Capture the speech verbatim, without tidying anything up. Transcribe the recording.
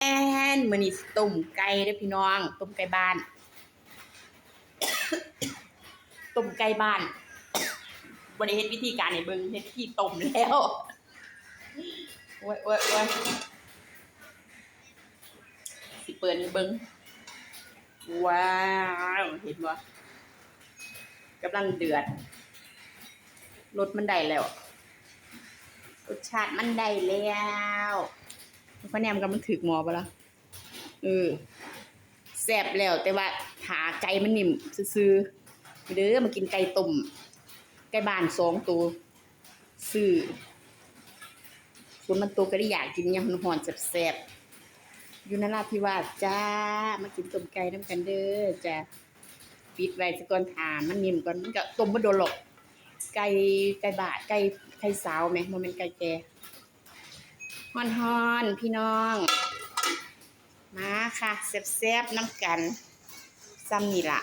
น มื้อนี้สิต้มไก่เด้อพี่น้อง ต้มไก่บ้าน ต้มไก่บ้าน บ่ได้เฮ็ดวิธีการให้เบิ่ง เฮ็ดวิธีต้มแล้ว โอ๊ย โอ๊ย โอ๊ย สิเปิดให้เบิ่ง ว้าว เห็นบ่ กำลังเดือด รสมันได้แล้ว รสชาติมันได้แล้ว ข้าวแหนมก็มันถืกหม้อบ่ล่ะ เออ แซ่บแล้ว แต่ว่าถ้าไก่มันนิ่มซื่อๆ เด้อ มากินไก่ต้ม ไก่บ้านสองตัว ซื้อ ฝนมันตกก็ได้อยากกินยามฮ้อนๆ แซ่บๆ อยู่นราธิวาสจ้า มากินต้มไก่นำกันเด้อจ้า ปิดไว้ซะก่อน ถ้ามันนิ่มก่อน มันก็ต้มบ่โดนหรอก ไก่ ไก่บ้าน ไก่ ไก่สาวแหม บ่แม่นไก่แก่ ฮ้อนๆ พี่น้อง มาค่ะ แซ่บๆ นำกัน ซ่ำนี่ล่ะ